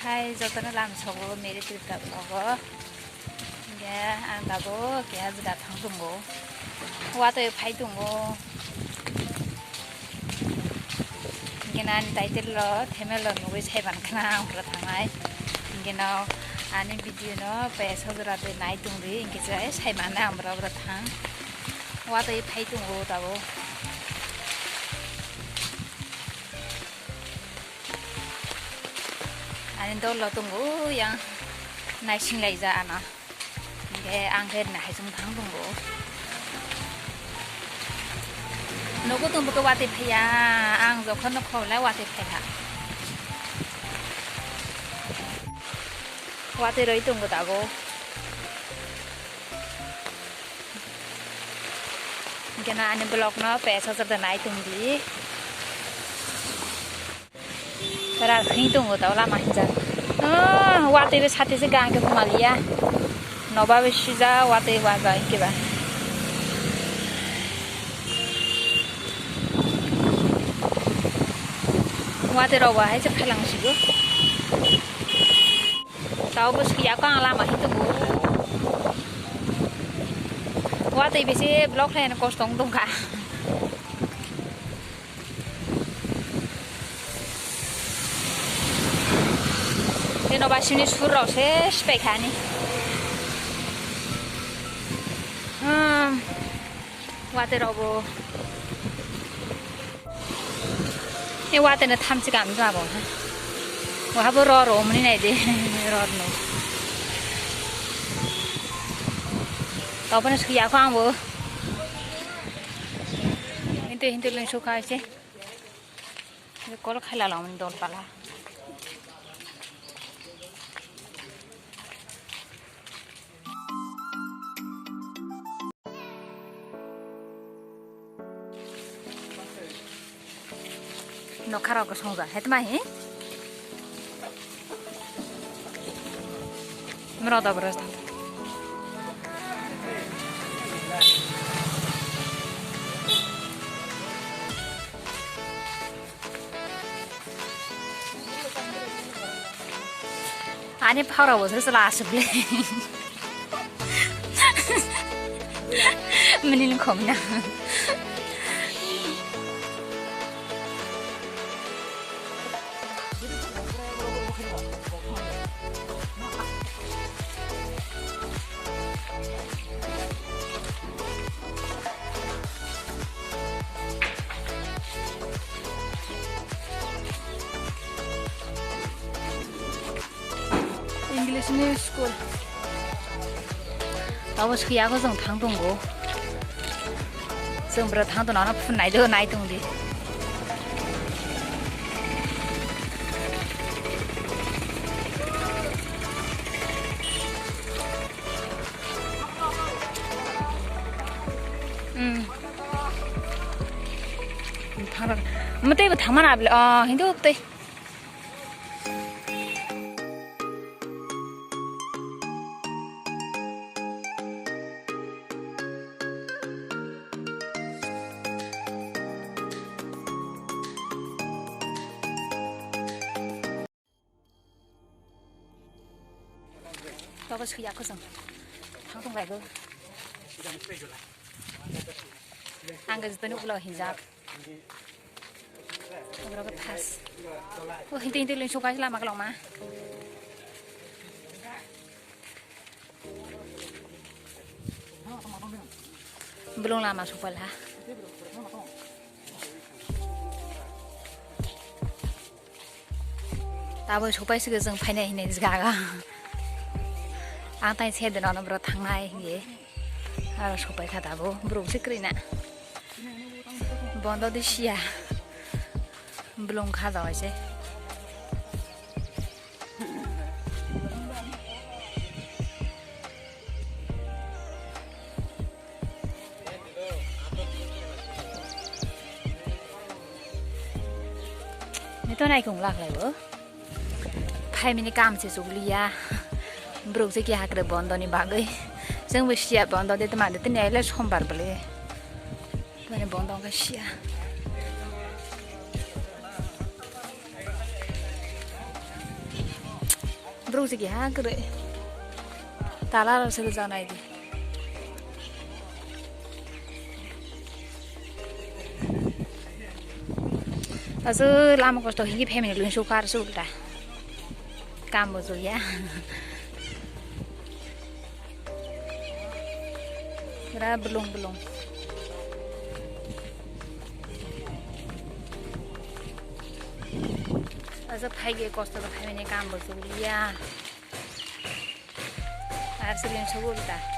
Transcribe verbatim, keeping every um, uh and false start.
Hai, jotono lam sogo Mary Tripura vlog o. Hingke ang tabuk keha jora thang tongo. Watwi phai tongo. Hingke ani title rok thumbnail rok nugwi sai mankha ang bwrwi thangnai. Hingke no ani video no pesa jora de nai tongdi, hingke sai sai manna ang bwrwi bwrwi thang. Watwi phai tongo tabuk. Ani dol lo tongo yang naising laijak ano. Hingke ang khe nahai chwng thang tongo. Nogo tongbo khe watwi phaiya, ang jokhon no khobla watwi phaiha. Watwi roi tongo dago. Hingke na ani vlog no pesa jora de nai tongdi. Rar khring tongo tao lama hinjak. Ah, watwi be sati se gang ke phumalia. Noba be sija watwi waja hingke ba. Watwi rok ba hai se phalang sigo. Tao bo suya ko ang lama hin tongo. Watwi be se vlog khlai kosto wng tongkha. Tei noba sini sur rok se sipai kha ani. Hmm. Watwi rok bo. E watwi no thamchi kam jabo ha. Wahabo ror o mani nai de ror no. Tao bo no suya ko ang bo. Hintu hintu lung sukha se. Kol khaila lamani dol pala. Nokha rok songja hetma hi. Mero da bwrwi. Ani phara bo sala asuk le. Mini khom na. English ni school. Abo suya ko jong thang tongo. Jong bra thang tong na phun nai do nai tong di. Hmm. Thang ra. Mate bo thang mana ble. Oh, hindu te. Tobo suya ko jang. Thang tong lai go. Ang ga jitoni ulo hinjak. Oro ke pas. Oh, hinti hinti lung suka lama kelong ma. Belum lama suka lah. Taboi sopai sike jeng phainai hinwi jaga. Ang tai se deno no bro thangnai hinwi. Aro sopai kha tabo bro se krina. Bondo de sia. Belum kha da se. Nito nai kung lak lai bo. Phai mini kam se chukliya. Bruk je ki hakre bondo ni bagwi. Jeng bo sia bondo de tma de tini aile sombar bole. Mane bondo ka sia. Ruk sigi ha kwrwi. Tala rok se rwjaknai di. Aswk lama kosto hinwi family lwng sukha aswk ulta. Kam bo chukya. Bera belong belong. Aswk phaikhe kosto khe phaimani kam bo chukya. Aswk lwng sukha ulta.